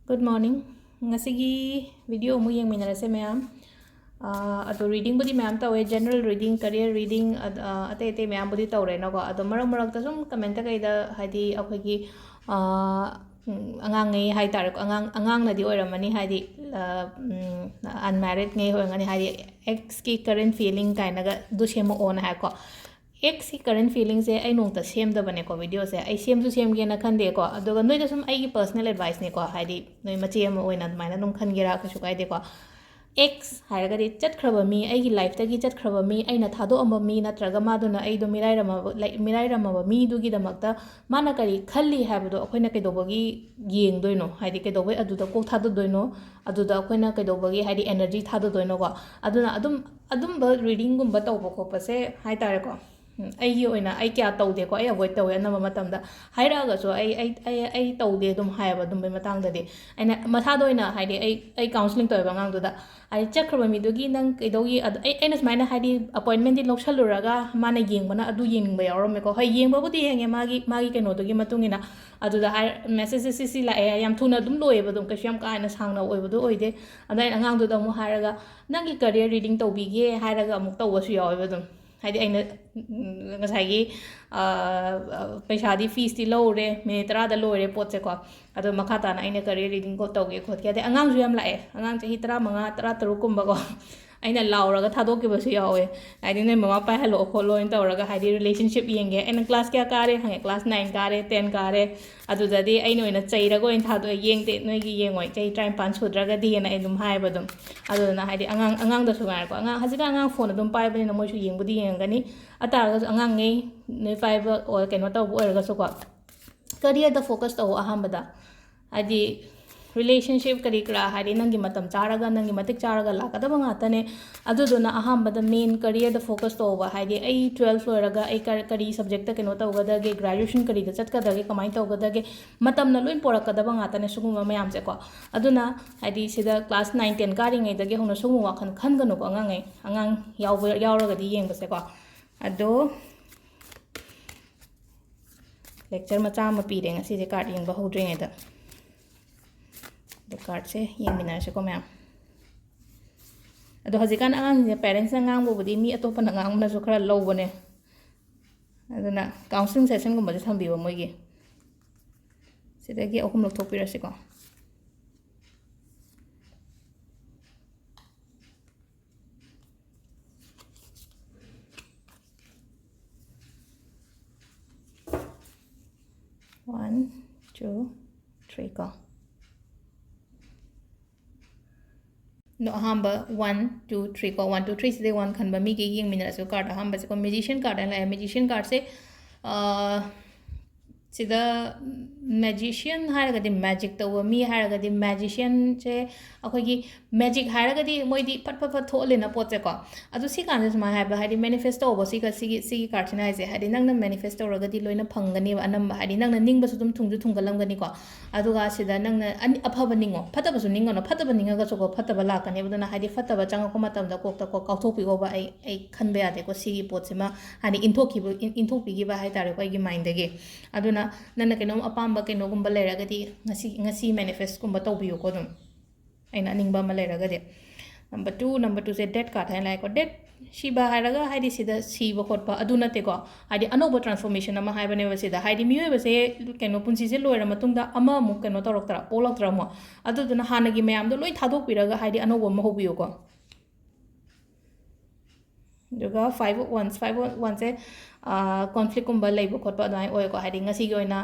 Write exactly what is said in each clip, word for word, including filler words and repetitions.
Good morning. ꯉꯁꯤꯒꯤ video ꯑꯃꯨꯛ ꯌꯦꯡꯃꯤꯟꯅꯔꯁꯦ ꯃꯌꯥꯝ꯫ ꯑꯥ, ꯑꯗꯣ readingꯕꯨꯗꯤ ꯃꯌꯥꯝ ꯇꯧꯋꯦ, general reading, career reading, ꯑꯠ-, ꯑꯥ, ꯑꯇꯩ ꯑꯇꯩ ꯃꯌꯥꯝꯕꯨꯗꯤ ꯇꯧꯔꯦꯅꯀꯣ꯫ ꯑꯗꯣ ꯃꯔꯛ ꯃꯔꯛꯇ ꯁꯨꯝ commentꯇ ꯀꯩꯗ, ꯍꯥꯏꯗꯤ, ꯑꯩꯈꯣꯏꯒꯤ, ꯑꯥ, ꯎꯝ, ꯑꯉꯥꯡꯉꯩ ꯍꯥꯏ ꯇꯥꯔꯦꯀꯣ, ꯑꯉꯥꯡ, ꯑꯉꯥꯡꯅꯗꯤ ꯑꯣꯏꯔꯝꯃꯅꯤ, ꯍꯥꯏꯗꯤ, ꯑꯥ, ꯎꯝ, unmarriedꯉꯩ ꯑꯣꯏꯔꯝꯒꯅꯤ, ꯍꯥꯏꯗꯤ, exꯀꯤ current feeling ꯀꯥꯏꯅꯒ ꯑꯗꯨ ꯁꯦꯝꯃꯛꯑꯣꯅ ꯍꯥꯏꯀꯣ꯫ Exꯀꯤ current feelingꯁꯦ ꯑꯩ ꯅꯣꯡꯇ ꯁꯦꯝꯗꯕꯅꯦꯀꯣ videoꯁꯦ꯫ ꯑꯩ ꯁꯦꯝꯁꯨ ꯁꯦꯝꯒꯦꯅ ꯈꯟꯗꯦꯀꯣ꯫ ꯑꯗꯨꯒ ꯅꯣꯏꯗ ꯁꯨꯝ ꯑꯩꯒꯤ personal adviceꯅꯦꯀꯣ, ꯍꯥꯏꯗꯤ ꯅꯣꯏ ꯃꯆꯦ ꯑꯃ ꯑꯣꯏꯅ ꯑꯗꯨꯃꯥꯏꯅ ꯑꯗꯨꯝ ꯈꯟꯒꯦꯔꯥ, ꯀꯩꯁꯨ ꯀꯥꯏꯗꯦꯀꯣ꯫ Ex ꯍꯥꯏꯔꯒꯗꯤ ꯆꯠꯈ꯭ꯔꯕ ꯃꯤ, ꯑꯩꯒꯤ lifeꯇꯒꯤ ꯆꯠꯈ꯭ꯔꯕ ꯃꯤ, ꯑꯩꯅ ꯊꯥꯗꯣꯛꯑꯝꯕ ꯃꯤ, ꯅꯠꯇ꯭ꯔꯒ ꯃꯥꯗꯨꯅ ꯑꯩꯗꯣ ꯃꯤꯔꯥꯏꯔꯝꯃꯕ, like, ꯃꯤꯔꯥꯏꯔꯝꯃꯕ ꯃꯤꯗꯨꯒꯤꯗꯃꯛꯇ ꯃꯥꯅ ꯀꯔꯤ ꯈꯜꯂꯤ ꯍꯥꯏꯕꯗꯣ ꯑꯩꯈꯣꯏꯅ ꯀꯩꯗꯧꯕꯒꯤ ꯌꯦꯡꯗꯣꯏꯅꯣ? ꯍꯥꯏꯗꯤ ꯀꯩꯗꯧꯕꯩ ꯑꯗꯨꯗ ꯀꯣꯛ ꯊꯥꯗꯗꯣꯏꯅꯣ? ꯑꯗꯨꯗ ꯑꯩꯈꯣꯏꯅ ꯀꯩꯗꯧꯕꯒꯤ, ꯍꯥꯏꯗꯤ, energy ꯊꯥꯗꯗꯣꯏꯅꯣꯀꯣ? ꯑꯗꯨꯅ ꯑꯗꯨꯝ, ꯑꯗꯨꯝꯕ readingꯒꯨꯝꯕ ꯇꯧꯕ ꯈꯣꯠꯄꯁꯦ ꯍꯥꯏ ꯇꯥꯔꯦꯀꯣ, ꯎꯝ, ꯑꯩꯒꯤ ꯑꯣꯏꯅ ꯑꯩ ꯀꯌꯥ ꯇꯧꯗꯦꯀꯣ, ꯑꯩ avoid ꯇꯧꯋꯦ ꯑꯅꯝꯕ ꯃꯇꯝꯗ꯫ ꯍꯥꯏꯔꯛꯑꯒꯁꯨ ꯑꯩ, ꯑꯩ, ꯑꯩ, ꯑꯩ ꯇꯧꯗꯦ ꯑꯗꯨꯝ ꯍꯥꯏꯌꯦꯕ ꯑꯗꯨꯝꯕꯩ ꯃꯇꯥꯡꯗꯗꯤ꯫ ꯑꯩꯅ ꯃꯁꯥꯗ ꯑꯣꯏꯅ, ꯍꯥꯏꯗꯤ, ꯑꯩ, ꯑꯩ counselling ꯇꯧꯋꯦꯕ ꯑꯉꯥꯡꯗꯨꯗ꯫ ꯍꯥꯏꯗꯤ, "ꯆꯠꯈ꯭ꯔꯕ ꯃꯤꯗꯨꯒꯤ ꯅꯪ ꯀꯩꯗꯧꯒꯤ?" ꯑꯗ ꯑꯩ, ꯑꯩꯅ ꯁꯨꯃꯥꯏꯅ, ꯍꯥꯏꯗꯤ, appointmentꯗꯤ ꯂꯧꯁꯜꯂꯨꯔꯒ ꯃꯥꯅ ꯌꯦꯡꯕꯅ ꯑꯗꯨ ꯌꯦꯡꯅꯤꯡꯕ ꯌꯥꯎꯔꯝꯃꯦꯀꯣ꯫ ꯍꯣꯏ, ꯌꯦꯡꯕꯕꯨꯗꯤ ꯌꯦꯡꯉꯦ ꯃꯥꯒꯤ, ꯃꯥꯒꯤ ꯀꯩꯅꯣꯗꯨꯒꯤ ꯃꯇꯨꯡ ꯏꯟꯅ꯫ ꯑꯗꯨꯗ ꯍꯥꯏ, messageꯁꯦ ꯁꯤ ꯁꯤ ꯂꯥꯛꯑꯦ, ꯌꯥꯝ ꯊꯨꯅ ꯑꯗꯨꯝ ꯂꯣꯏꯌꯦꯕ, ꯑꯗꯨꯝ ꯀꯩꯁꯨ ꯌꯥꯝ ꯀꯥ ꯍꯦꯟꯅ ꯁꯥꯡꯅ ꯑꯣꯏꯕꯗꯣ ꯑꯣꯏꯗꯦ꯫ ꯑꯗ ꯑꯩꯅ ꯑꯉꯥꯡꯗꯨꯗ ꯑꯃꯨꯛ ꯍꯥꯏꯔꯒ, "ꯅꯪꯒꯤ career reading ꯇꯧꯕꯤꯒꯦ" ꯍꯥꯏꯔꯒ ꯑꯃꯨꯛ ꯇꯧꯕꯁꯨ ꯌꯥꯎꯋꯦꯕ ꯑꯗꯨꯝ꯫ ꯍꯥꯏꯗꯤ ꯑꯩꯅ, ꯎꯝ, ꯉꯁꯥꯏꯒꯤ, ꯑ, ꯑ, ꯄꯩꯁꯥꯗꯤ, feesꯇꯤ ꯂꯧꯔꯦ, minute ꯇꯔꯥꯗ ꯂꯣꯏꯔꯦ ꯄꯣꯠꯁꯦꯀꯣ꯫ ꯑꯗꯣ ꯃꯈꯥ ꯇꯥꯅ ꯑꯩꯅ career reading ꯀꯣ ꯇꯧꯒꯦ ꯈꯣꯠꯀꯦ, ꯑꯗꯩ ꯑꯉꯥꯡꯁꯨ ꯌꯥꯝ ꯂꯥꯛꯑꯦ, ꯑꯉꯥꯡ ꯆꯍꯤ ꯇꯔꯥꯃꯉꯥ, ꯇꯔꯥꯇꯔꯨꯛꯀꯨꯝꯕꯀꯣ꯫ ꯑꯩꯅ ꯂꯥꯎꯔꯒ ꯊꯥꯗꯣꯛꯈꯤꯕꯁꯨ ꯌꯥꯎꯋꯦ, ꯍꯥꯏꯗꯤ, "ꯅꯣꯏ ꯃꯃꯥ ꯄꯥꯏꯍꯜꯂꯛꯑꯣ ꯈꯣꯠꯂꯣꯅ" ꯇꯧꯔꯒ, ꯍꯥꯏꯗꯤ, relationship ꯌꯦꯡꯒꯦ꯫ ꯑꯩꯅ class ꯀꯌꯥ ꯀꯥꯔꯦ ꯍꯪꯉꯦ, "Class nine ꯀꯥꯔꯦ, ten ꯀꯥꯔꯦ"꯫ ꯑꯗꯨꯗꯗꯤ ꯑꯩꯅ ꯑꯣꯏꯅ ꯆꯩꯔꯒ ꯑꯣꯏꯅ ꯊꯥꯗꯣꯛꯑꯦ, "ꯌꯦꯡꯗꯦ, ꯅꯣꯏꯒꯤ ꯌꯦꯡꯉꯣꯏ, ꯆꯍꯤ ꯇꯔꯥꯅꯤꯄꯥꯟ ꯁꯨꯗ꯭ꯔꯒꯗꯤꯅ" ꯑꯩ ꯑꯗꯨꯝ ꯍꯥꯏꯌꯦꯕ ꯑꯗꯨꯝ꯫ ꯑꯗꯨꯗꯨꯅ, ꯍꯥꯏꯗꯤ, ꯑꯉꯥꯡ, ꯑꯉꯥꯡꯗꯁꯨ ꯉꯥꯏꯔꯦꯀꯣ, ꯑꯉꯥꯡ, ꯍꯧꯖꯤꯛꯀꯥꯟ ꯑꯉꯥꯡ phone ꯑꯗꯨꯝ ꯄꯥꯏꯕꯅꯤꯅ ꯃꯣꯏꯁꯨ ꯌꯦꯡꯕꯨꯗꯤ ꯌꯦꯡꯉꯝꯒꯅꯤ꯫ ꯑꯗꯨ ꯇꯥꯔꯒꯁꯨ ꯑꯉꯥꯡꯉꯩ ꯅꯣꯏ ꯄꯥꯏꯕ ꯑꯣꯔ ꯀꯩꯅꯣ ꯇꯧꯕ ꯑꯣꯏꯔꯒꯁꯨꯀꯣ, careerꯗ focus ꯇꯧ ꯑꯍꯥꯟꯕꯗ꯫ ꯍꯥꯏꯗꯤ, relationship ꯀꯔꯤ ꯀꯔꯥ ꯍꯥꯏꯗꯤ ꯅꯪꯒꯤ ꯃꯇꯝ ꯆꯥꯔꯒ, ꯅꯪꯒꯤ ꯃꯇꯤꯛ ꯆꯥꯔꯒ ꯂꯥꯛꯀꯗꯕ ꯉꯥꯛꯇꯅꯦ꯫ ꯑꯗꯨꯗꯨꯅ ꯑꯍꯥꯟꯕꯗ main careerꯗ focus ꯇꯧꯕ꯫ ꯍꯥꯏꯗꯤ, ꯑꯩ twelve ꯂꯣꯏꯔꯒ ꯑꯩ ꯀꯔ-, ꯀꯔꯤ subjectꯇ ꯀꯩꯅꯣ ꯇꯧꯒꯗꯒꯦ, graduation ꯀꯔꯤꯗ ꯆꯠꯀꯗꯒꯦ, ꯀꯃꯥꯏꯅ ꯇꯧꯒꯗꯒꯦ, ꯃꯇꯝꯅ ꯂꯣꯏ ꯄꯣꯔꯛꯀꯗꯕ ꯉꯥꯛꯇꯅꯦ ꯁꯤꯒꯨꯝꯕ ꯃꯌꯥꯝꯁꯦꯀꯣ꯫ ꯑꯗꯨꯅ, ꯍꯥꯏꯗꯤ, ꯁꯤꯗ class nine, ten ꯀꯥꯔꯤꯉꯩꯗꯒꯤ ꯍꯧꯅ ꯁꯤꯒꯨꯝꯕ ꯋꯥꯈꯜ ꯈꯟꯒꯅꯨꯀꯣ ꯑꯉꯥꯡꯉꯩ꯫ ꯑꯉꯥꯡ ꯌꯥꯎꯕ, ꯌꯥꯎꯔꯒꯗꯤ ꯌꯦꯡꯕꯁꯦꯀꯣ꯫ ꯑꯗꯣ, lecture ꯃꯆꯥ ꯑꯃ ꯄꯤꯔꯦ ꯉꯁꯤꯁꯦ card ꯌꯦꯡꯕ ꯍꯧꯗ꯭ꯔꯤꯉꯩꯗ꯫ ꯑꯗꯣ cardꯁꯦ ꯌꯦꯡꯃꯤꯟꯅꯔꯁꯤꯀꯣ ꯃꯌꯥꯝ꯫ ꯑꯗꯣ ꯍꯧꯖꯤꯛꯀꯥꯟ ꯑꯉꯥꯡꯁꯤꯡꯁꯦ parentsꯅ ꯉꯥꯡꯕꯕꯨꯗꯤ ꯃꯤ ꯑꯇꯣꯞꯄꯅ ꯉꯥꯡꯕꯅꯁꯨ ꯈꯔ ꯂꯧꯕꯅꯦ꯫ ꯑꯗꯨꯅ counselling sessionꯒꯨꯝꯕꯁꯦ ꯊꯝꯕꯤꯕ ꯃꯣꯏꯒꯤ꯫ ꯁꯤꯗꯒꯤ ꯑꯍꯨꯝ ꯂꯧꯊꯣꯛꯄꯤꯔꯁꯤꯀꯣ꯫ One, two, three ꯀꯣ꯫ ꯑꯗꯣ ꯑꯍꯥꯟꯕ one, two, three ꯀꯣ, one, two, three ꯁꯤꯗꯩ one ꯈꯟꯕ ꯃꯤꯒꯤ ꯌꯦꯡꯃꯤꯟꯅꯔꯁꯨ꯫ Card ꯑꯍꯥꯟꯕꯁꯦꯀꯣ, Magician card ꯍꯥꯏꯅ ꯂꯥꯛꯑꯦ꯫ Magician cardꯁꯦ, ꯑꯥ, ꯁꯤꯗ magician ꯍꯥꯏꯔꯒꯗꯤ magic ꯇꯧꯕ ꯃꯤ ꯍꯥꯏꯔꯒꯗꯤ magicianꯁꯦ ꯑꯩꯈꯣꯏꯒꯤ magic ꯍꯥꯏꯔꯒꯗꯤ ꯃꯣꯏꯗꯤ ꯐꯠ ꯐꯠ ꯐꯠ ꯊꯣꯛꯍꯜꯂꯦꯅ ꯄꯣꯠꯁꯦꯀꯣ꯫ ꯑꯗꯨ ꯁꯤ ꯀꯥꯟꯗ ꯁꯨꯃꯥꯏꯅ ꯍꯥꯏꯕ, ꯍꯥꯏꯗꯤ manifest ꯇꯧꯕ ꯁꯤꯒ ꯁꯤꯒꯤ, ꯁꯤꯒꯤ cardꯁꯤꯅ ꯍꯥꯏꯁꯦ, ꯍꯥꯏꯗꯤ ꯅꯪꯅ manifest ꯇꯧꯔꯒꯗꯤ ꯂꯣꯏꯅ ꯐꯪꯒꯅꯦꯕ ꯑꯅꯝꯕ, ꯍꯥꯏꯗꯤ ꯅꯪꯅ ꯅꯤꯡꯕꯁꯨ ꯑꯗꯨꯝ ꯊꯨꯡꯁꯨ ꯊꯨꯡꯒꯜꯂꯝꯒꯅꯤꯀꯣ꯫ ꯑꯗꯨꯒ ꯁꯤꯗ ꯅꯪꯅ ꯑꯅꯤ-, ꯑꯐꯕ ꯅꯤꯡꯉꯣ, ꯐꯠꯇꯕꯁꯨ ꯅꯤꯡꯒꯅꯣ, ꯐꯠꯇꯕ ꯅꯤꯡꯉꯒꯁꯨꯀꯣ ꯐꯠꯇꯕ ꯂꯥꯛꯀꯅꯦꯕ꯫ ꯑꯗꯨꯅ ꯍꯥꯏꯗꯤ ꯐꯠꯇꯕ ꯆꯪꯉꯛꯄ ꯃꯇꯝꯗ ꯀꯣꯛꯇ ꯀꯣꯛ ꯀꯥꯎꯊꯣꯛꯄꯤꯈꯣꯕ, "ꯑꯩ, ꯑꯩ ꯈꯟꯕ ꯌꯥꯗꯦꯀꯣ ꯁꯤꯒꯤ ꯄꯣꯠꯁꯤꯃ", ꯍꯥꯏꯗꯤ ꯏꯟꯊꯣꯛꯈꯤꯕ, ꯏꯟ-, ꯏꯟꯊꯣꯛꯄꯤꯈꯤꯕ ꯍꯥꯏ ꯇꯥꯔꯦꯀꯣ ꯑꯩꯒꯤ mindꯗꯒꯤ꯫ ꯑꯗꯨꯅ ꯅꯪꯅ ꯀꯩꯅꯣꯝ ꯑꯄꯥꯝꯕ ꯀꯩꯅꯣꯒꯨꯝꯕ ꯂꯩꯔꯒꯗꯤ ꯉꯁꯤ, ꯉꯁꯤ manifestꯀꯨꯝꯕ ꯇꯧꯕꯤꯌꯨꯀꯣ ꯑꯗꯨꯝ꯫ ꯑꯩꯅ ꯑꯅꯤꯡꯕ ꯑꯃ ꯂꯩꯔꯒꯗꯤ꯫ Number two, number twoꯁꯦ Death card ꯍꯥꯏꯅ ꯂꯥꯛꯑꯦꯀꯣ꯫ Death, ꯁꯤꯕ ꯍꯥꯏꯔꯒ ꯍꯥꯏꯗꯤ ꯁꯤꯗ ꯁꯤꯕ ꯈꯣꯠꯄ ꯑꯗꯨ ꯅꯠꯇꯦꯀꯣ꯫ ꯍꯥꯏꯗꯤ ꯑꯅꯧꯕ transformation ꯑꯃ ꯍꯥꯏꯕꯅꯦꯕ ꯁꯤꯗ꯫ ꯍꯥꯏꯗꯤ ꯃꯤꯑꯣꯏꯕꯁꯦ ꯀꯩꯅꯣ ꯄꯨꯟꯁꯤꯁꯦ ꯂꯣꯏꯔ ꯃꯇꯨꯡꯗ ꯑꯃꯃꯨꯛ ꯀꯩꯅꯣ ꯇꯧꯔꯛꯇ꯭ꯔꯥ, ꯄꯣꯛꯂꯛꯇ꯭ꯔꯥ ꯑꯃꯨꯛ? ꯑꯗꯨꯗꯨꯅ ꯍꯥꯟꯅꯒꯤ ꯃꯌꯥꯝꯗꯣ ꯂꯣꯏ ꯊꯥꯗꯣꯛꯄꯤꯔꯒ ꯍꯥꯏꯗꯤ ꯑꯅꯧꯕ ꯑꯃ ꯍꯧꯕꯤꯌꯨꯀꯣ꯫ ꯑꯗꯨꯒ Five of Wands, Five of Wandsꯁꯦ, ꯑꯥ, conflictꯀꯨꯝꯕ ꯂꯩꯕ ꯈꯣꯠꯄ ꯑꯗꯨꯃꯥꯏꯅ ꯑꯣꯏꯀꯣ꯫ ꯍꯥꯏꯗꯤ ꯉꯁꯤꯒꯤ ꯑꯣꯏꯅ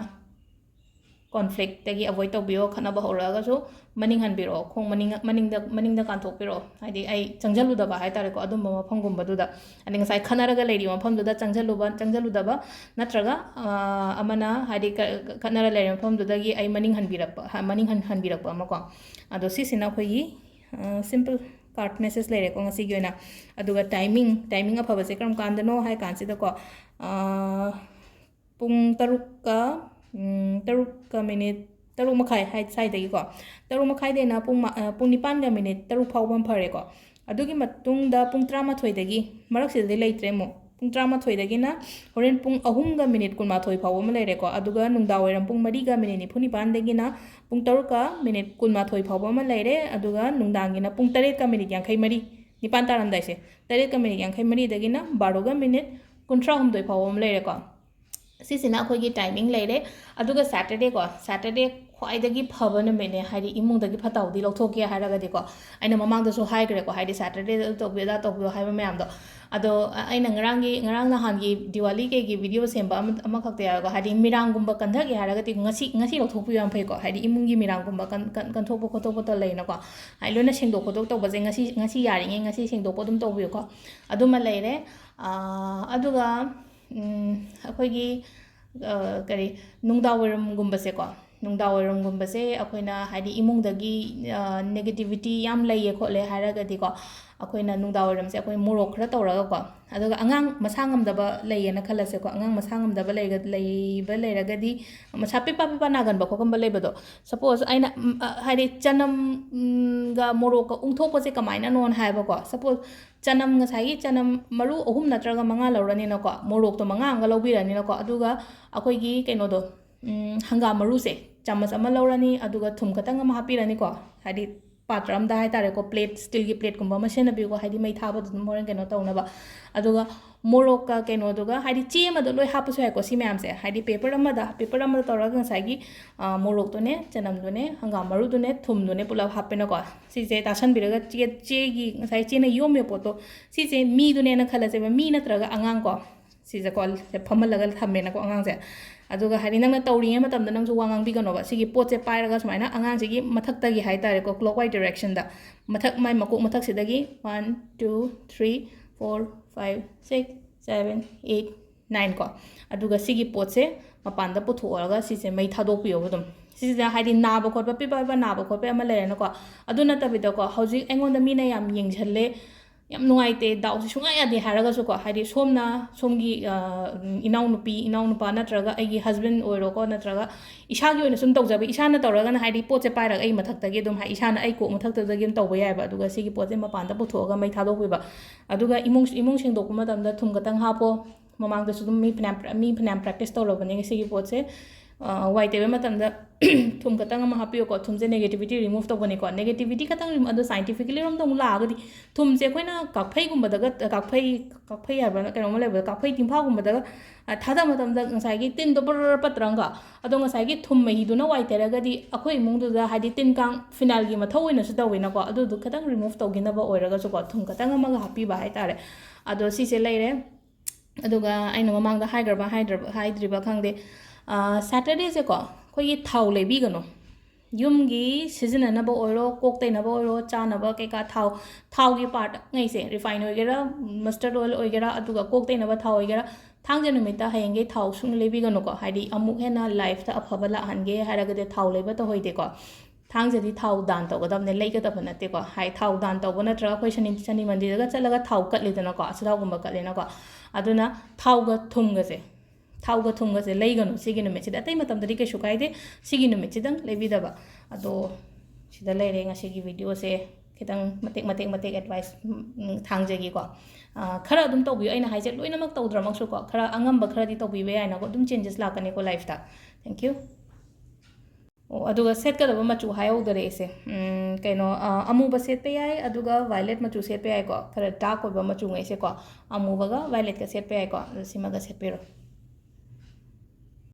conflictꯇꯒꯤ avoid ꯇꯧꯕꯤꯌꯣ, ꯈꯠꯅꯕ ꯍꯧꯔꯛꯑꯒꯁꯨ ꯃꯅꯤꯡ ꯍꯟꯕꯤꯔꯛꯑꯣ, ꯈꯣꯡ ꯃꯅꯤꯡ, ꯃꯅꯤꯡꯗ, ꯃꯅꯤꯡꯗ ꯀꯥꯟꯊꯣꯛꯄꯤꯔꯛꯑꯣ꯫ ꯍꯥꯏꯗꯤ ꯑꯩ ꯆꯪꯁꯤꯜꯂꯨꯗꯕ ꯍꯥꯏ ꯇꯥꯔꯦꯀꯣ, ꯑꯗꯨꯝꯕ ꯃꯐꯝꯒꯨꯝꯕꯗꯨꯗ꯫ ꯍꯥꯏꯗꯤ ꯉꯁꯥꯏ ꯈꯠꯅꯔꯒ ꯂꯩꯔꯤꯕ ꯃꯐꯝꯗꯨꯗ ꯆꯪꯁꯤꯜꯂꯨꯕ, ꯆꯪꯁꯤꯜꯂꯨꯗꯕ, ꯅꯠꯇ꯭ꯔꯒ, ꯑꯥ, ꯑꯃꯅ ꯍꯥꯏꯗꯤ ꯀ-, ꯈꯠꯅꯔ ꯂꯩꯔꯤꯕ ꯃꯐꯝꯗꯨꯗꯒꯤ ꯑꯩ ꯃꯅꯤꯡ ꯍꯟꯕꯤꯔꯛꯄ, ꯍ-, ꯃꯅꯤꯡ ꯍꯟ-, ꯍꯟꯕꯤꯔꯛꯄ ꯑꯃꯀꯣ꯫ ꯑꯗꯣ ꯁꯤꯁꯤꯅ ꯑꯩꯈꯣꯏꯒꯤ, ꯑꯥ, simple card message ꯂꯩꯔꯦꯀꯣ ꯉꯁꯤꯒꯤ ꯑꯣꯏꯅ꯫ ꯑꯗꯨꯒ timing, timing ꯑꯐꯕꯁꯦ ꯀꯔꯝ ꯀꯥꯟꯗꯅꯣ ꯍꯥꯏ ꯀꯥꯟꯁꯤꯗꯀꯣ, ꯑꯥ, ꯄꯨꯡ ꯇꯔꯨꯛꯀ, ꯎꯝ, ꯇꯔꯨꯛꯀ minute, ꯇꯔꯨꯛ ꯃꯈꯥꯏ ꯍꯥꯏ, ꯁ꯭ꯋꯥꯏꯗꯒꯤꯀꯣ, ꯇꯔꯨꯛ ꯃꯈꯥꯏꯗꯩꯅ ꯄꯨꯡ ꯃ-, ꯑ, ꯄꯨꯡ ꯅꯤꯄꯥꯟꯒ minute ꯇꯔꯨꯛ ꯐꯥꯎꯕ ꯑꯃ ꯐꯔꯦꯀꯣ꯫ ꯑꯗꯨꯒꯤ ꯃꯇꯨꯡꯗ ꯄꯨꯡ ꯇꯔꯥꯃꯥꯊꯣꯏꯗꯒꯤ ꯃꯔꯛꯁꯤꯗꯗꯤ ꯂꯩꯇ꯭ꯔꯦ ꯑꯃꯨꯛ꯫ ꯄꯨꯡ ꯇꯔꯥꯃꯥꯊꯣꯏꯗꯒꯤꯅ ꯍꯣꯔꯦꯟ ꯄꯨꯡ ꯑꯍꯨꯝꯒ ꯃꯤꯅꯤꯠ ꯀꯨꯟꯃꯥꯊꯣꯏ ꯐꯥꯎꯕ ꯑꯃ ꯂꯩꯔꯦꯀꯣ꯫ ꯑꯗꯨꯒ ꯅꯨꯡꯗꯥꯡ ꯋꯥꯏꯔꯝ ꯄꯨꯡ ꯃꯔꯤꯒ ꯃꯤꯅꯤꯠ ꯅꯤꯐꯨ ꯅꯤꯄꯥꯟꯗꯒꯤꯅ ꯄꯨꯡ ꯇꯔꯨꯛꯀ ꯃꯤꯅꯤꯠ ꯀꯨꯟꯃꯥꯊꯣꯏ ꯐꯥꯎꯕ ꯑꯃ ꯂꯩꯔꯦ꯫ ꯑꯗꯨꯒ ꯅꯨꯡꯗꯥꯡꯒꯤꯅ ꯄꯨꯡ ꯇꯔꯦꯠꯀ ꯃꯤꯅꯤꯠ ꯌꯥꯡꯈꯩ ꯃꯔꯤ, ꯅꯤꯄꯥꯟ ꯇꯥꯔꯝꯗꯥꯏꯁꯦ, ꯇꯔꯦꯠꯀ ꯃꯤꯅꯤꯠ ꯌꯥꯡꯈꯩ ꯃꯔꯤꯗꯒꯤꯅ ꯕꯥꯔꯣꯒ ꯃꯤꯅꯤꯠ ꯀꯨꯟꯊ꯭ꯔꯥ ꯍꯨꯝꯗꯣꯏ ꯐꯥꯎꯕ ꯑꯃ ꯂꯩꯔꯦꯀꯣ꯫ ꯁꯤꯁꯤꯅ ꯑꯩꯈꯣꯏꯒꯤ ꯇꯥꯏꯃꯤꯡ ꯂꯩꯔꯦ꯫ ꯑꯗꯨꯒ ꯁꯦꯇꯔꯗꯦꯀꯣ, ꯁꯦꯇꯔꯗꯦ ꯈ꯭ꯋꯥꯏꯗꯒꯤ ꯐꯕ ꯅꯨꯃꯤꯠꯅꯦ, ꯍꯥꯏꯗꯤ ꯏꯃꯨꯡꯗꯒꯤ ꯐꯠꯇ ꯍꯥꯎꯗꯤ ꯂꯧꯊꯣꯛꯀꯦ ꯍꯥꯏꯔꯒꯗꯤꯀꯣ꯫ ꯑꯩꯅ ꯃꯃꯥꯡꯗꯁꯨ ꯍꯥꯏꯈ꯭ꯔꯦꯀꯣ, ꯍꯥꯏꯗꯤ ꯁꯦꯇꯔꯗꯦꯗ ꯑꯗꯨ ꯇꯧꯕꯤꯌꯨ, ꯑꯗꯥ ꯇꯧꯕꯤꯌꯨ ꯍꯥꯏꯕ ꯃꯌꯥꯝꯗꯣ꯫ ꯑꯗꯣ ꯑ-, ꯑꯩꯅ ꯉꯔꯥꯡꯒꯤ, ꯉꯔꯥꯡ ꯅꯍꯥꯟꯒꯤ ꯗꯤꯋꯥꯂꯤ ꯀꯩꯒꯤ ꯚꯤꯗꯤꯑꯣ ꯁꯦꯝꯕ ꯑꯃ, ꯑꯃꯈꯛꯇ ꯌꯥꯎꯔꯒ, ꯍꯥꯏꯗꯤ ꯃꯤꯔꯥꯡꯒꯨꯝꯕ ꯀꯟꯊꯒꯦ ꯍꯥꯏꯔꯒꯗꯤ ꯉꯁꯤ, ꯉꯁꯤ ꯂꯧꯊꯣꯛꯄꯤꯌꯨ ꯌꯥꯝ ꯐꯩꯀꯣ꯫ ꯍꯥꯏꯗꯤ ꯏꯃꯨꯡꯒꯤ ꯃꯤꯔꯥꯡꯒꯨꯝꯕ ꯀꯟ-, ꯀꯟ-, ꯀꯟꯊꯣꯛꯄ ꯈꯣꯠꯇꯣꯛꯄꯗ ꯂꯩꯅꯀꯣ, ꯍꯥꯏꯗꯤ ꯂꯣꯏꯅ ꯁꯦꯡꯗꯣꯛ ꯈꯣꯠꯇꯣꯛ ꯇꯧꯕꯁꯦ ꯉꯁꯤ, ꯉꯁꯤ ꯌꯥꯔꯤꯉꯩ ꯉꯁꯤ ꯁꯦꯡꯗꯣꯛꯄ ꯑꯗꯨꯝ ꯇꯧꯕꯤꯌꯨꯀꯣ꯫ ꯑꯗꯨꯃ ꯂꯩꯔꯦ꯫ ꯑ, ꯑꯗꯨꯒ ꯎꯝ, ꯑꯩꯈꯣꯏꯒꯤ, ꯑ, ꯀꯔꯤ, ꯅꯨꯡꯗꯥꯡ ꯋꯥꯏꯔꯝꯒꯨꯝꯕꯁꯦꯀꯣ, ꯅꯨꯡꯗꯥꯡ ꯋꯥꯏꯔꯝꯒꯨꯝꯕꯁꯦ ꯑꯩꯈꯣꯏꯅ, ꯍꯥꯏꯗꯤ, ꯏꯃꯨꯡꯗꯒꯤ, ꯑ, negativity ꯌꯥꯝ ꯂꯩꯌꯦ ꯈꯣꯠꯂꯦ ꯍꯥꯏꯔꯒꯗꯤꯀꯣ, ꯑꯩꯈꯣꯏꯅ ꯅꯨꯡꯗꯥꯡ ꯋꯥꯏꯔꯝꯁꯦ ꯑꯩꯈꯣꯏ ꯃꯣꯔꯣꯛ ꯈꯔ ꯇꯧꯔꯒꯀꯣ, ꯑꯗꯨꯒ ꯑꯉꯥꯡ ꯃꯁꯥ ꯉꯝꯗꯕ ꯂꯩꯌꯦꯅ ꯈꯜꯂꯁꯦꯀꯣ, ꯑꯉꯥꯡ ꯃꯁꯥ ꯉꯝꯗꯕ ꯂꯩꯒ-, ꯂꯩꯕ ꯂꯩꯔꯒꯗꯤ, ꯃꯁꯥ ꯄꯤꯛꯄ ꯄꯤꯛꯄ ꯅꯥꯒꯟꯕ ꯈꯣꯠꯀꯟꯕ ꯂꯩꯕꯗꯣ, ꯁꯄꯣꯁ ꯑꯩꯅ, ꯎꯝ, ꯑ, ꯍꯥꯏꯗꯤ, ꯆꯅꯝ, ꯎꯝ, ꯒ ꯃꯣꯔꯣꯛꯀ ꯎꯪꯊꯣꯛꯄꯁꯦ ꯀꯃꯥꯏꯅꯅꯣꯅ ꯍꯥꯏꯕꯀꯣ, ꯁꯄꯣꯁ ꯆꯅꯝ, ꯉꯁꯥꯏꯒꯤ ꯆꯅꯝ ꯃꯔꯨ ꯑꯍꯨꯝ ꯅꯠꯇ꯭ꯔꯒ ꯃꯉꯥ ꯂꯧꯔꯅꯤꯅꯀꯣ, ꯃꯣꯔꯣꯛꯇꯣ ꯃꯉꯥ ꯑꯃꯒ ꯂꯧꯕꯤꯔꯅꯤꯅꯀꯣ, ꯑꯗꯨꯒ ꯑꯩꯈꯣꯏꯒꯤ ꯀꯩꯅꯣꯗꯣ, ꯎꯝ, ꯍꯪꯒꯥꯝ ꯃꯔꯨꯁꯦ ꯆꯥꯃꯁ ꯑꯃ ꯂꯧꯔꯅꯤ, ꯑꯗꯨꯒ ꯊꯨꯝ ꯈꯛꯇꯪ ꯑꯃ ꯍꯥꯞꯄꯤꯔꯅꯤꯀꯣ, ꯍꯥꯏꯗꯤ ꯄꯥꯇ꯭ꯔ ꯑꯝꯗ ꯍꯥꯏꯇꯥꯔꯦꯀꯣ, ꯄ꯭ꯂꯦꯠ, ꯁ꯭ꯇꯤꯜꯒꯤ ꯄ꯭ꯂꯦꯠꯀꯨꯝꯕ ꯑꯃ ꯁꯤꯖꯤꯟꯅꯕꯤꯌꯨꯀꯣ, ꯍꯥꯏꯗꯤ ꯃꯩ ꯊꯥꯕꯗ ꯑꯗꯨꯝ ꯍꯣꯔꯦꯟ ꯀꯩꯅꯣ ꯇꯧꯅꯕ꯫ ꯑꯗꯨꯒ ꯃꯣꯔꯣꯛꯀ ꯀꯩꯅꯣꯗꯨꯒ, ꯍꯥꯏꯗꯤ ꯆꯦ ꯑꯃꯗ ꯂꯣꯏ ꯍꯥꯞꯄꯁꯨ ꯌꯥꯏꯀꯣ, ꯁꯤ ꯃꯌꯥꯝꯁꯦ, ꯍꯥꯏꯗꯤ ꯄꯦꯄꯔ ꯑꯃꯗ, ꯄꯦꯄꯔ ꯑꯃꯗ ꯇꯧꯔꯒ ꯉꯁꯥꯏꯒꯤ, ꯑ, ꯃꯣꯔꯣꯛꯇꯨꯅꯦ, ꯆꯅꯝꯗꯨꯅꯦ, ꯍꯪꯒꯥꯝ ꯃꯔꯨꯗꯨꯅꯦ, ꯊꯨꯝꯗꯨꯅꯦ ꯄꯨꯂꯞ ꯍꯥꯞꯄꯦꯅꯀꯣ꯫ ꯁꯤꯁꯦ ꯇꯥꯁꯟꯕꯤꯔꯒ ꯆꯦ-, ꯆꯦꯒꯤ, ꯉꯁꯥꯏ ꯆꯦꯅ ꯌꯣꯝꯃꯤꯕ ꯄꯣꯠꯇꯣ, ꯁꯤꯁꯦ ꯃꯤꯗꯨꯅꯦꯅ ꯈꯜꯂꯁꯦꯕ, ꯃꯤ ꯅꯠꯇ꯭ꯔꯒ ꯑꯉꯥꯡ ꯀꯣ, ꯁꯤꯁꯦꯀꯣ, ꯁꯦ ꯐꯝꯍꯜꯂꯒ ꯊꯝꯃꯦꯅꯀꯣ ꯑꯉꯥꯡꯁꯦ꯫ ꯑꯗꯨꯒ ꯍꯥꯏꯗꯤ ꯅꯪꯅ ꯇꯧꯔꯤꯉꯩ ꯃꯇꯝꯗ ꯅꯪꯁꯨ ꯋꯥ ꯉꯥꯡꯕꯤꯒꯅꯣꯕ꯫ ꯁꯤꯒꯤ ꯄꯣꯠꯁꯦ ꯄꯥꯏꯔꯒ ꯁꯨꯃꯥꯏꯅ ꯑꯉꯥꯡꯁꯤꯒꯤ ꯃꯊꯛꯇꯒꯤ ꯍꯥꯏꯇꯥꯔꯦꯀꯣ, clockwise directionꯗ, ꯃꯊꯛ, ꯃꯥꯏ ꯃꯀꯣꯛ ꯃꯊꯛꯁꯤꯗꯒꯤ one, two, three, four, five, six, seven, eight, nine ꯀꯣ꯫ ꯑꯗꯨꯒ ꯁꯤꯒꯤ ꯄꯣꯠꯁꯦ ꯃꯄꯥꯟꯗ ꯄꯨꯊꯣꯛꯑꯒ ꯁꯤꯁꯦ ꯃꯩ ꯊꯥꯗꯣꯛꯄꯤꯌꯣꯕ ꯑꯗꯨꯝ꯫ ꯁꯤꯁꯤꯗ ꯍꯥꯏꯗꯤ ꯅꯥꯕ ꯈꯣꯠꯄ, ꯄꯤꯛꯄ ꯄꯤꯛꯄ ꯅꯥꯕ ꯈꯣꯠꯄ ꯑꯃ ꯂꯩꯔꯦꯅꯀꯣ꯫ ꯑꯗꯨ ꯅꯠꯇꯕꯤꯗꯀꯣ, ꯍꯧꯖꯤꯛ ꯑꯩꯉꯣꯟꯗ ꯃꯤꯅ ꯌꯥꯝ ꯌꯦꯡꯁꯜꯂꯦ, ꯌꯥꯝ ꯅꯨꯡꯉꯥꯏꯇꯦ, ꯗꯥꯎꯠꯁꯦ ꯁꯨꯡꯌꯥ ꯌꯥꯗꯦ ꯍꯥꯏꯔꯒꯁꯨꯀꯣ, ꯍꯥꯏꯗꯤ ꯁꯣꯝꯅ ꯁꯣꯝꯒꯤ, ꯑ, ꯏꯅꯥꯎꯅꯨꯄꯤ, ꯏꯅꯥꯎꯅꯨꯄꯥ ꯅꯠꯇ꯭ꯔꯒ ꯑꯩꯒꯤ husband ꯑꯣꯏꯔꯣꯀꯣ, ꯅꯠꯇ꯭ꯔꯒ ꯏꯁꯥꯒꯤ ꯑꯣꯏꯅ ꯁꯨꯝ ꯇꯧꯖꯕ, ꯏꯁꯥꯅ ꯇꯧꯔꯒꯅ ꯍꯥꯏꯗꯤ ꯄꯣꯠꯁꯦ ꯄꯥꯏꯔꯒ ꯑꯩ ꯃꯊꯛꯇꯒꯤ ꯑꯗꯨꯝ ꯍꯥꯏ, ꯏꯁꯥꯅ ꯑꯩ ꯀꯣꯛ ꯃꯊꯛꯇꯨꯗꯒꯤ ꯑꯗꯨꯝ ꯇꯧꯕ ꯌꯥꯏꯑꯕ꯫ ꯑꯗꯨꯒ ꯁꯤꯒꯤ ꯄꯣꯠꯁꯦ ꯃꯄꯥꯟꯗ ꯄꯨꯊꯣꯛꯑꯒ ꯃꯩ ꯊꯥꯗꯣꯛꯄꯤꯕ꯫ ꯑꯗꯨꯒ ꯏꯃꯨꯡ, ꯏꯃꯨꯡ ꯁꯦꯡꯗꯣꯛꯄ ꯃꯇꯝꯗ ꯊꯨꯝ ꯈꯛꯇꯪ ꯍꯥꯞꯄꯣ꯫ ꯃꯃꯥꯡꯗꯁꯨ ꯑꯗꯨꯝ ꯃꯤ ꯐꯅꯌꯥꯝ, ꯃꯤ ꯐꯅꯌꯥꯝ practice ꯇꯧꯔꯕꯅꯦ ꯁꯤꯒꯤ ꯄꯣꯠꯁꯦ꯫ ꯑ, ꯋꯥꯏ ꯇꯩꯕ ꯃꯇꯝꯗ ꯊꯨꯝ ꯈꯛꯇꯪ ꯑꯃ ꯍꯥꯞꯄꯤꯌꯨꯀꯣ꯫ ꯊꯨꯝꯁꯦ negativity remove ꯇꯧꯕꯅꯤꯀꯣ꯫ Negativity ꯈꯛꯇꯪ remo-, ꯑꯗꯣ scientifically ꯔꯣꯝꯗ ꯑꯃꯨꯛ ꯂꯥꯛꯑꯒꯗꯤ ꯊꯨꯝꯁꯦ ꯑꯩꯈꯣꯏꯅ ꯀꯥꯐꯩꯒꯨꯝꯕꯗꯒ, ꯀꯥꯐꯩ, ꯀꯥꯐꯩ ꯍꯥꯏꯕ ꯀꯩꯅꯣꯝꯃ ꯂꯩꯕꯗꯣ, ꯀꯥꯐꯩ ꯇꯤꯟꯐꯥꯒꯨꯝꯕꯗꯒ, ꯑ, ꯊꯥꯗꯕ ꯃꯇꯝꯗ ꯉꯁꯥꯏꯒꯤ ꯇꯤꯟꯗꯣ ꯕꯔ ꯄꯠꯇ꯭ꯔꯪꯒ꯫ ꯑꯗꯣ ꯉꯁꯥꯏꯒꯤ ꯊꯨꯝ ꯃꯍꯤꯗꯨꯅ ꯋꯥꯏ ꯇꯩꯔꯒꯗꯤ ꯑꯩꯈꯣꯏ ꯏꯃꯨꯡꯗꯨꯗ ꯍꯥꯏꯗꯤ ꯇꯤꯟ ꯀꯥꯡ ꯐꯤꯅꯥꯏꯜꯒꯤ ꯃꯊꯧ ꯑꯣꯏꯅꯁꯨ ꯇꯧꯋꯤꯅꯀꯣ꯫ ꯑꯗꯨꯗꯣ ꯈꯤꯇꯪ remove ꯇꯧꯈꯤꯅꯕ ꯑꯣꯏꯔꯒꯁꯨꯀꯣ, ꯊꯨꯝ ꯈꯛꯇꯪ ꯑꯃꯒ ꯍꯥꯞꯄꯤꯕ ꯍꯥꯏꯇꯥꯔꯦ꯫ ꯑꯗꯣ ꯁꯤꯁꯦ ꯂꯩꯔꯦ꯫ ꯑꯗꯨꯒ ꯑꯩꯅ ꯃꯃꯥꯡꯗ ꯍꯥꯏꯈ꯭ꯔꯕ ꯍꯥꯏꯗ꯭ꯔꯕ, ꯍꯥꯏꯗ꯭ꯔꯤꯕ ꯈꯪꯗꯦ꯫ ꯑ, Saturdayꯁꯦꯀꯣ, ꯑꯩꯈꯣꯏꯒꯤ ꯊꯥꯎ ꯂꯩꯕꯤꯒꯅꯨ꯫ ꯌꯨꯝꯒꯤ ꯁꯤꯖꯤꯟꯅꯅꯕ ꯑꯣꯏꯔꯣ, ꯀꯣꯛ ꯇꯩꯅꯕ ꯑꯣꯏꯔꯣ, ꯆꯥꯅꯕ ꯀꯩꯀꯥ ꯊꯥꯎ, ꯊꯥꯎꯒꯤ partꯉꯩꯁꯦ, refine ꯑꯣꯏꯒꯦꯔꯥ, mustard oil ꯑꯣꯏꯒꯦꯔꯥ, ꯑꯗꯨꯒ ꯀꯣꯛ ꯇꯩꯅꯕ ꯊꯥꯎ ꯑꯣꯏꯒꯦꯔꯥ, ꯊꯥꯡꯖ ꯅꯨꯃꯤꯠꯇ ꯍꯌꯦꯡꯈꯩ ꯊꯥꯎ ꯁꯨꯡ ꯂꯩꯕꯤꯒꯅꯨꯀꯣ꯫ ꯍꯥꯏꯗꯤ ꯑꯃꯨꯛ ꯍꯦꯟꯅ lifeꯇ ꯑꯐꯕ ꯂꯥꯛꯍꯟꯒꯦ ꯍꯥꯏꯔꯒꯗꯤ ꯊꯥꯎ ꯂꯩꯕ ꯇꯧꯍꯩꯗꯦꯀꯣ꯫ ꯊꯥꯡꯖꯗꯤ ꯊꯥꯎ ꯗꯥꯟ ꯇꯧꯒꯗꯕꯅꯦ, ꯂꯩꯒꯗꯕ ꯅꯠꯇꯦꯀꯣ꯫ ꯍꯥꯏ, ꯊꯥꯎ ꯗꯥꯟ ꯇꯧꯕ ꯅꯠꯇ꯭ꯔꯒ ꯑꯩꯈꯣꯏ ꯁꯅꯤ, ꯁꯅꯤ ꯃꯟꯗꯤꯔꯗꯒ ꯆꯠꯂꯒ ꯊꯥꯎ ꯀꯠꯂꯤꯗꯅꯀꯣ, ꯑꯆꯥꯊꯥꯎꯒꯨꯝꯕ ꯀꯠꯂꯤꯅꯀꯣ꯫ ꯑꯗꯨꯅ ꯊꯥꯎꯒ ꯊꯨꯝꯒꯁꯦ, ꯊꯥꯎꯒ ꯊꯨꯝꯒꯁꯦ ꯂꯩꯒꯅꯨ ꯁꯤꯒꯤ ꯅꯨꯃꯤꯠꯁꯤꯗ꯫ ꯑꯇꯩ ꯃꯇꯝꯗꯗꯤ ꯀꯩꯁꯨ ꯀꯥꯏꯗꯦ, ꯁꯤꯒꯤ ꯅꯨꯃꯤꯠꯁꯤꯗꯪ ꯂꯩꯕꯤꯗꯕ꯫ ꯑꯗꯣ ꯁꯤꯗ ꯂꯩꯔꯦ ꯉꯁꯤꯒꯤ videoꯁꯦ꯫ ꯈꯤꯇꯪ ꯃꯇꯦꯛ ꯃꯇꯦꯛ ꯃꯇꯦꯛ advice, ꯎꯝ, ꯊꯥꯡꯖꯒꯤꯀꯣ꯫ ꯑ, ꯈꯔ ꯑꯗꯨꯝ ꯇꯧꯕꯤꯌꯨ꯫ ꯑꯩꯅ ꯍꯥꯏꯁꯦ ꯂꯣꯏꯅꯃꯛ ꯇꯧꯗ꯭ꯔꯃꯛꯁꯨꯀꯣ, ꯈꯔ ꯑꯉꯝꯕ ꯈꯔꯗꯤ ꯇꯧꯕꯤꯕ ꯌꯥꯏꯅꯀꯣ꯫ ꯑꯗꯨꯝ changes ꯂꯥꯛꯀꯅꯤꯀꯣ lifeꯇ꯫ Thank you꯫ ꯑꯣ, ꯑꯗꯨꯒ ꯁꯦꯠꯀꯗꯕ ꯃꯆꯨ ꯍꯥꯏꯍꯧꯗꯔꯦ ꯑꯩꯁꯦ꯫ ꯎꯝ, ꯀꯩꯅꯣ, ꯑ, ꯑꯃꯨꯕ ꯁꯦꯠꯄ ꯌꯥꯏ, ꯑꯗꯨꯒ violet ꯃꯆꯨ ꯁꯦꯠꯄ ꯌꯥꯏꯀꯣ꯫ ꯈꯔ dark ꯑꯣꯏꯕ ꯃꯆꯨꯉꯩꯁꯦꯀꯣ, ꯑꯃꯨꯕꯒ violetꯀ ꯁꯦꯠꯄ ꯌꯥꯏꯀꯣ꯫ ꯑꯗꯨ ꯁꯤꯃꯒ ꯁꯦꯠꯄꯤꯔꯣ꯫